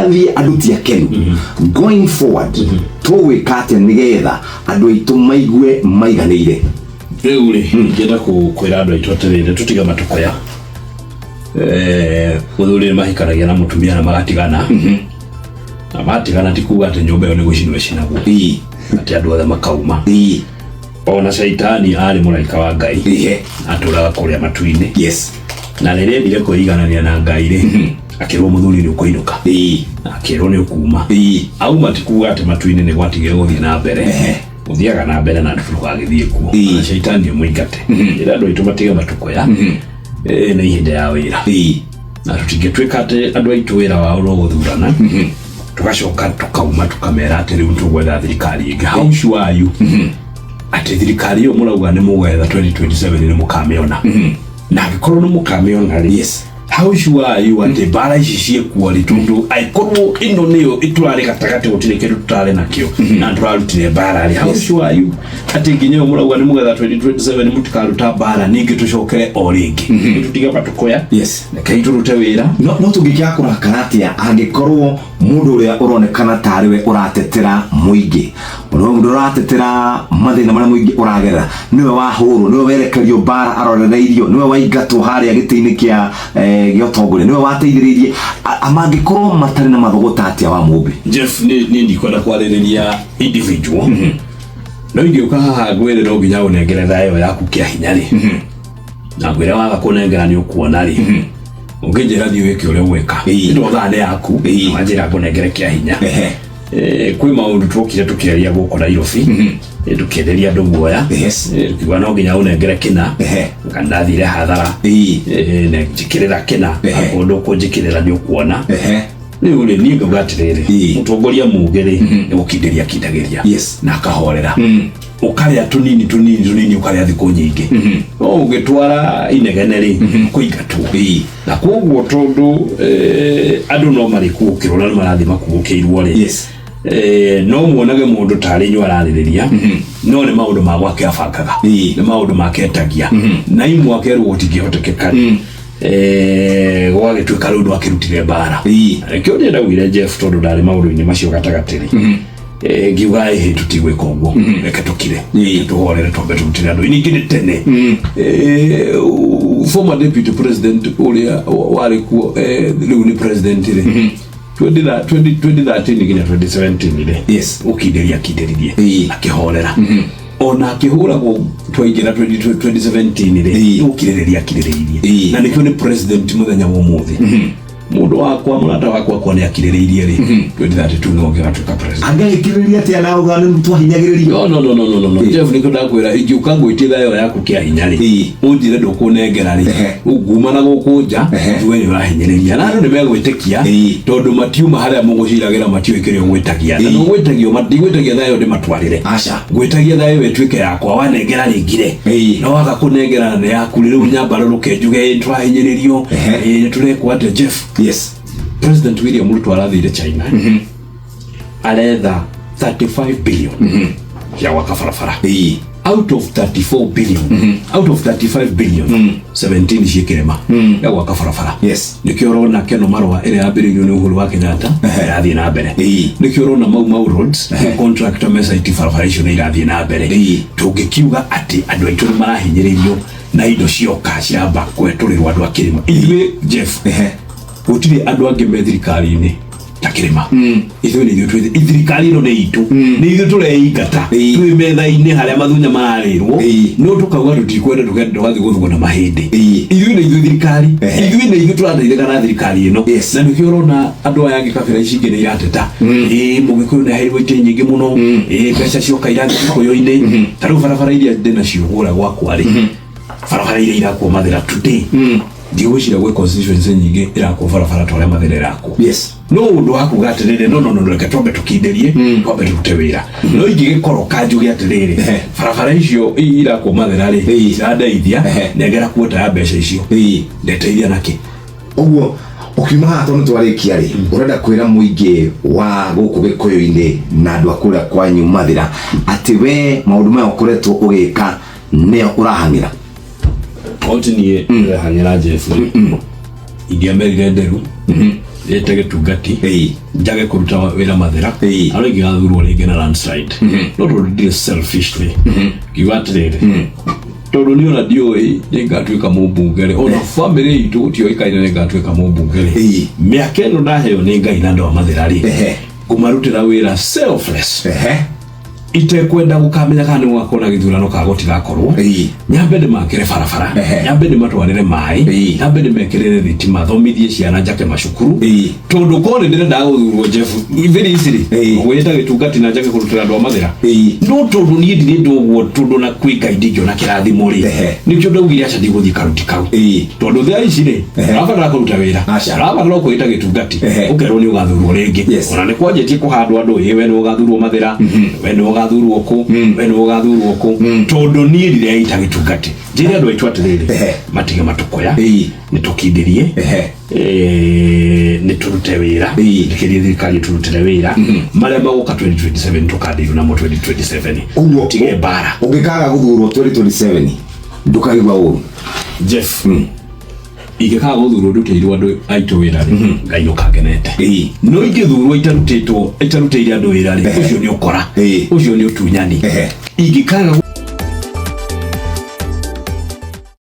Tũrathiĩ andũ ti akenu. Going forward, tũgwĩka atĩa nĩgetha andũ aitũ maigue maiganĩire? Rĩu rĩ, ingĩenda kwĩra andũ aitũ atĩrĩrĩ, tũtige matũkũya. Mũthuri nĩ mahikanagia na mũtumia na magatigana, na matigana ti kuga atĩ nyũmba ĩyo nĩ gũcinwo ĩcinagwo, atĩ andũ othe makauma. Ona Caitani arĩ mũraika wa Ngai, atũraga kũrĩa matu-inĩ, na rĩrĩa endire kwĩiganania na Ngai rĩ, akĩrwo, "Mũthuri, nĩ ũkũinũka," na akĩrwo, "Nĩ ũkuma." Auma ti kuga atĩ matu-inĩ nĩ gwatigire gũthiĩ na mbere. Gũthiaga na mbere na ndũgagĩthiĩ kuo. Na Caitani ũmũingate. Rĩrĩa andũ aitũ matige matukũya, nĩ ihinda ya wĩra, na tũtingĩtuĩka atĩ andũ aitũ wĩra wao no gũthurana, tũgacoka tũkauma tũkamera atĩ rĩu tũgwetha thirikari ĩngĩ. How sure are you atĩ thirikari ĩyo mũrauga nĩ mũgwetha 2027 nĩ mũkamĩona? Na angĩkorwo nĩ mũkamĩona rĩ, how sure are you atĩ mbara ici ciĩkuo rĩ? Tondũ angĩkorwo ĩno nĩyo tũrarĩ gatagatĩ, gũtirĩ kĩndũ tũtarĩ nakĩo na tũrarutire mbara rĩ, how sure are you atĩ nginya ĩyo mũrauga nĩ mũgetha 2027 mũtikaruta mbara ningĩ tũcokere o rĩngĩ? Tũtige matũkũya. Rekei tũrute wĩra. No tũngĩkĩaga kũrakara atĩa angĩkorwo mũndũ ũrĩa ũronekana tarĩ we ũratetera mũingĩ, mũndũ ũratetera mathĩna marĩa mũingĩ ũragerera, nĩwe wahũrwo, nĩwe werekerio mbara arorereirio, nĩwe waingatwo harĩa gĩtĩ-inĩ kĩa gĩa ũtongoria, nĩwe wateithĩrĩirie, mangĩkorwo matarĩ na mathũgũta atĩa wa Mũmbi? Jeff, nĩ ndikwenda kwarĩrĩria individual, no ingĩũka haha ngwĩre no nginya ũnengere thayũ yaku kĩa hinya rĩ, na ngwĩre waga kũnengera nĩ ũkuona rĩ, ũngĩnjĩra thiĩ wĩke ũrĩa ũgwĩka, nĩ thaa nĩ yaku. Wanjĩra ngũnengere kĩa hinya. Kwĩ maũndũ twokire tũkĩaria gũkũ Nairobi, tũkĩenderia andũ guoya. Tukiuga no nginya ũnengere kĩna kana ndathire hathara. Na njĩkĩrĩra kĩna. Akorwo ndũkũnjĩkĩrĩra, nĩ ũkuona. Rĩu rĩ, niĩ ngauga atĩrĩrĩ, mũtongoria mũũgĩ rĩ, nĩ gũkindĩria akindagĩria na akahorera, ũkarĩa tũnini tũnini tũnini, ũkarĩa thikũ nyingĩ. No ũngĩtwara inegene rĩ, kũingatwo. Na koguo tondũ andũ no marĩkuũkĩrwo na nĩ marathiĩ makuũkĩirwo rĩ, no muonage mũndũ tarĩ inyuĩ ararĩrĩria, no nĩ maũndũ ma gwake abangaga, nĩ maũndũ make etagia, na imwe akerwo gũtingĩhotekeka rĩ, gwagĩtuĩka rĩu ndwakĩrutire mbara. Nĩkĩo niĩ ndaugire, Jeff, tondũ ndarĩ maũndũ-inĩ macio gatagatĩ rĩ, ngiuga ĩhĩ, tũtigwĩka ũguo, reke tũkire, tũhorere, twambe tũrutĩre andũ. Ningĩ nĩ tene, former deputy president ũrĩa warĩ kuo, rĩu nĩ president rĩ, 2013 nginya 2017 rĩ, gũkindĩria akindĩririe, akĩhorera, ona akĩhũragwo. Twaingĩra 2017 rĩ, gũkirĩrĩria akirĩrĩirie. Na nĩkĩo nĩ president mũthenya wa ũmũthĩ. Mũndũ wakwa, mũrata wakwa kwa nĩ akirĩrĩirie rĩ, 2032 no gĩgatuĩka president. Angĩgĩkirĩrĩria atĩa na ũga nĩ twahinyagĩrĩrio? No, no, no, no, no, no, no. Jeff, nĩkĩo ndakwĩra, ingĩũka ngwĩtie thayũ yaku kĩa hinya rĩ, ũnjĩre ndũkũnengera rĩ, nguma na gũkũ nja, njuge nĩ ũrahinyĩrĩria, na andũ nĩ megwĩtĩkia, tondũ matiuma harĩa mũgũciragĩra, matiũĩ kĩrĩa ũgwĩtagia, na ndũgwĩtagio, ndigwĩtagia thayũ ndĩmatwarĩre. Aca. Ngwĩtagia thayũ ĩtuĩke yakwa, wanengera rĩngire. No waga kũnengera na nĩ yaku rĩ, rĩu nyambarũrũke njuge ĩ tũrahinyĩrĩrio, ĩ nĩ tũrekwo atĩa, Jeff? President William Ruto arathire China, aretha 35 billion ya gwaka barabara. Out of 34 billion, out of 35 billion, 17 ciĩ kĩrĩma ya gwaka barabara. Nĩkĩo ũrona Keno Marũa ĩrĩa yambĩrĩirio nĩ Uhuru wa Kenyatta ĩrathiĩ na mbere. Nĩkĩo ũrona Mau Mau Roads, contractor mecaiti, barabara icio nĩ irathiĩ na mbere. Tũngĩkiuga atĩ andũ aitũ nĩ marahinyĩrĩrio na indo cioka ciamba kũhetũrĩrwo andũ a kĩrĩma, ithuĩ, Jeff, gũtirĩ andũ angĩ me thirikari-inĩ ta kĩrĩma. Ithuĩ nĩ ithuĩ twĩ thirikari ĩno nĩ itũ, nĩ ithuĩ tũreingata. Twĩ metha-inĩ harĩa mathunya mararĩrwo, no tũkauga tũtikwenda, tũkenda tũgathiĩ gũthugwo na mahĩndĩ. Ithuĩ nĩ ithuĩ thirikari. Ithuĩ nĩ ithuĩ tũrateithĩka na thirikari ĩno. Na nĩkĩo ũrona andũ aya angĩ, kabira ici ingĩ nĩ irateta, ĩĩ Mũgĩkũyũ nĩ aheirwo itĩ nyingĩ mũno, ĩĩ mbeca cioka irathiĩ Gĩkũyũ-inĩ. Ta rĩu barabara iria ndĩnacio kũrĩa gwakwa rĩ, barabara iria irakwo Mathĩra today, ndigwĩciria gwĩ constituency nyingĩ irakwo barabara ta ũrĩa Mathĩra ĩrakwo. No ũndũ wa kuga atĩrĩrĩ, no, no, no, reke twambe tũkindĩrie, twambe tũrute wĩra. No ingĩgĩkoroka njuge atĩrĩrĩ, barabara icio irakwo Mathĩra rĩ, cirandeithia, nengera kuota ya mbeca icio, ndeteithia nakĩ? Ũguo ũkiuma haha, tondũ twarĩkia rĩ, ũrenda kwĩra mũingĩ wa gũkũ Gĩkũyũ-inĩ na andũ a kũrĩa kwanyu Mathĩra atĩ we maũndũ maya ũkoretwo ũgĩka nĩo ũrahang'ĩra? Oti niĩ ndĩrahang'ĩra, Jeff rĩ, ingĩamerire nderu. Ĩte gĩtungati, njage kũruta wĩra Mathĩra, arĩa ingĩgathurwo rĩngĩ na landslide, no tondũ ndirĩ selfishly ngiuga atĩrĩrĩ, tondũ niĩ ona ndiũĩ nĩngatuĩka mũmbunge rĩ, ona famĩlĩ itũ gũtioĩkaine nĩngatuĩka mũmbunge rĩ, mĩaka ĩno ndaheo nĩ Ngai na andũ a Mathĩra rĩ, ngũmarutĩra wĩra selfless, itekwenda gũkamenya kana nĩ gũgakorwo na gĩthurano kana gũtigakorwo. Nyambe ndĩmakĩre barabara, nyambe ndĩmatwarĩre maĩ, nyambe ndĩmekĩrĩre thitima, thomithie ciana, njake macukuru, tondũ korwo nĩ ndĩrendaga gũthurwo, Jeff, very easily gwĩta gĩtungati na njage kũrutĩra andũ a Mathĩra. No tondũ niĩ ndirenda ũguo, tondũ na kwĩ Ngai ndingĩona kĩrathimo rĩ, nĩkĩo ndaugire aca, ndigũthiĩ karuti kau, tondũ thaa ici rĩ, ũrabatara kũruta wĩra, ũrabatara kwĩta gĩtungati, ũkerwo nĩ ũgathurwo rĩngĩ. Ona nĩ kwanjĩtie kũhandwo andũ, ĩ we nĩ ũgathurwo Mathĩra, we nĩ ũgathurwo kũ, we nĩ ũgathurwo kũ. Tondũ niĩ ndireita gĩtungati, njĩre andũ aitũ atĩrĩrĩ, matige matũkoya, nĩ tũkindĩrie, nĩ tũrute wĩra, thikĩrie thirikari tũrutĩre wĩra marĩa magoka 2027, tũkandirwo namo 2027. Ũguo tige mbara. Ũngĩkaga gũthurwo 2027 ndũkaigua ũru? Jeff, ingĩkaga gũthurwo ndutĩirwo andũ aitũ wĩra rĩ, Ngai ũkangenete. No ingĩthurwo itarutĩtwo, itarutĩire andũ wĩra rĩ, ũcio nĩ ũkora, ũcio nĩ ũtunyani. Ingĩkaga.